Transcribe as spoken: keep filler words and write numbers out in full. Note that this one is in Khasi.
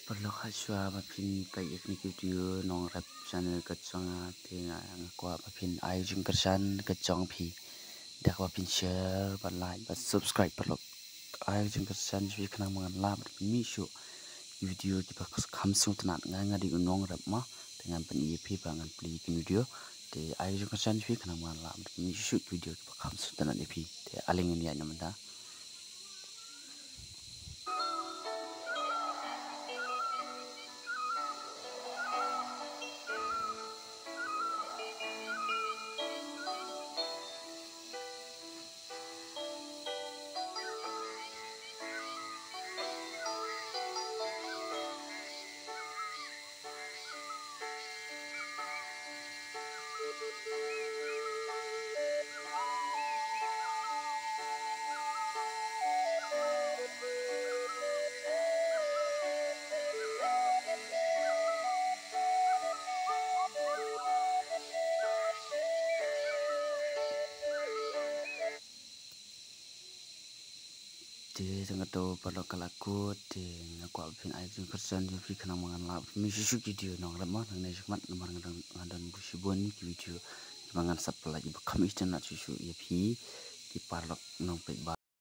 Paralok, ha shuwa ba phin peit ïa kane ka video, Nongrep Channel ka jong nga, te nga kwah ba phin ai jingkyrshan ka jong phi da kaba phin share, bad like, bad subscribe, paralok. Ai jingkyrshan jong phi khnang ba ngan lah ban pynmih shuh ki video kiba kham sngewtynnat. Nga, nga dei u nongrep mo, te ngan pyni ïa phi ba ngan plie ïa ki video. Te ai jingkyrshan jong phi khnang ba ngan lah ban pynmih shuh ki video kiba kham sngewtynnat ïa phi. Te ale ngin ïaid na mynta. Te tang katto paralok, ka la kut, te nga kwah ba phin ai jingkyrshan jong phi khnang ba ngan lah ban pynmih shuh shuh ki video Nongrep mo nangne shakhmat, namar nga don, nga don buh shibun ki video kiba ngan sa pynlait kiba kham sngewtynnat shuh shuh ïa phi ki paralok nongpeit ba